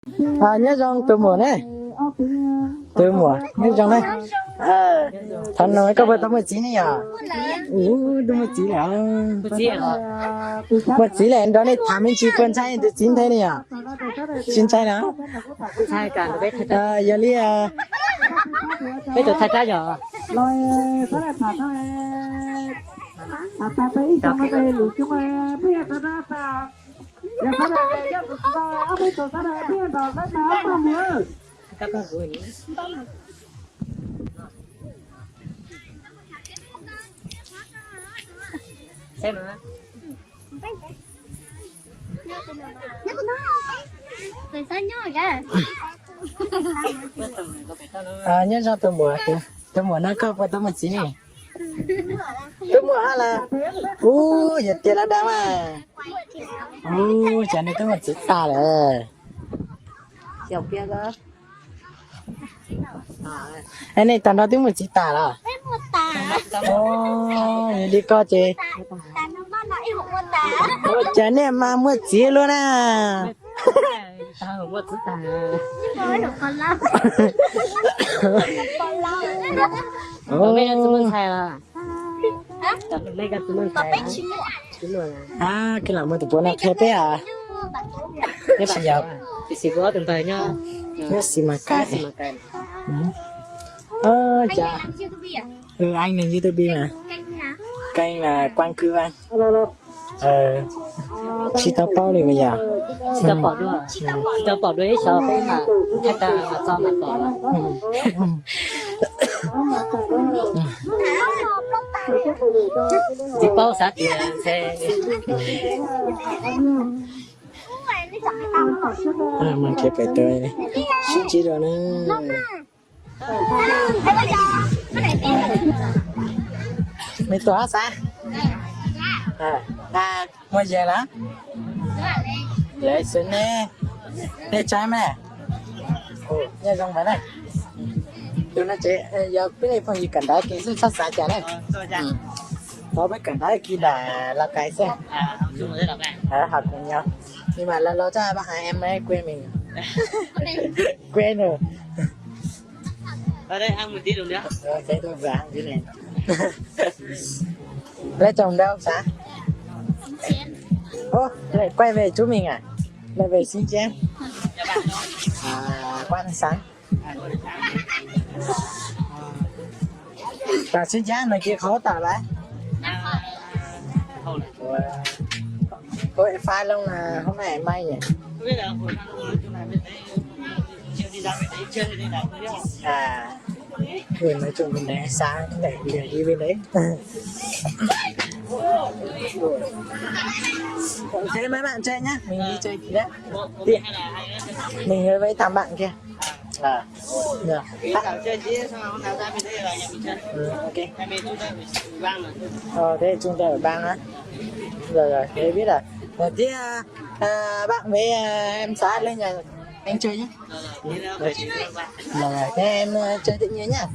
Nyob zoo tus muam ne. Tus muam nyob zoo ne. Thaum no koj puas tau muaj txiv ne yom? Ub, twb muaj txiv lawm. Muaj txiv lawm nrog nej tham me ntsis puas ntshai tus txiv nthe ne yom? Tsis ntshai na. Yog li peb tus thaj tsab yog Nyob zoo tus muam, tus muam no koj puas tau muaj txiv ne? Twb muaj hab las. Ub, yog tiag lawm dab mas. Ub, cas nej twb muaj txiv tas lawm. Es nej tag nrho twb muaj txiv tas los? Yog li koj ces, ua cas nej mas muaj txiv luaj na. Koj los muaj tus puav no qhia peb as. Peb tsis yog, nyob Xis Mas Kais. Cas, anh làm YouTube mà. Kênh là Quang Cư Văn. Tsis tau paub li mas yog. Tsis tau pom dua, tsis tau pom dua ib xyov peb mas thaj tas mas txog mas pom. Tsis paub xav tias ntshe. Mas kev pem tus sib ntsib dua na. Me tuaj hab xav. Muaj yas lawm. Lawv xwb ne. Nej tsaib me. Nyob zoo mas na. Tus no tsev yog peb phooj ywg Kam Daiv Kis xwb, txhob xav cas na. Tau peb Kam Daiv Kis nram Lào Cai xwb. Học cùng nhau. Nhưng mà lâu lâu chắc bác hai em mới quên mình. Quên rồi. Ờ, thế tôi vào dưới này. Lấy chồng đâu xã? Ơ, lại quay về Phú Mỹ à? Lại về Xín Chén. À, quán sáng. Và Xín Chén này kia khó tả đấy. Ôi, phai lông là hôm nay may nhỉ? À, ui, nói chung bên đấy xa, đẩy lừa đi bên đấy. Thế mấy bạn chơi nhá, mình đi chơi tí đấy. Đi. Mình với thằng bạn kia. À, được. Ừ, ok. Ờ, thế chung chơi ở bang á. Rồi, rồi, thế biết rồi. Rồi, thế, à, à, bạn với, à, em xã lên nhà anh chơi nhé. Rồi, rồi, thế em, à, chơi tự nhiên nhá.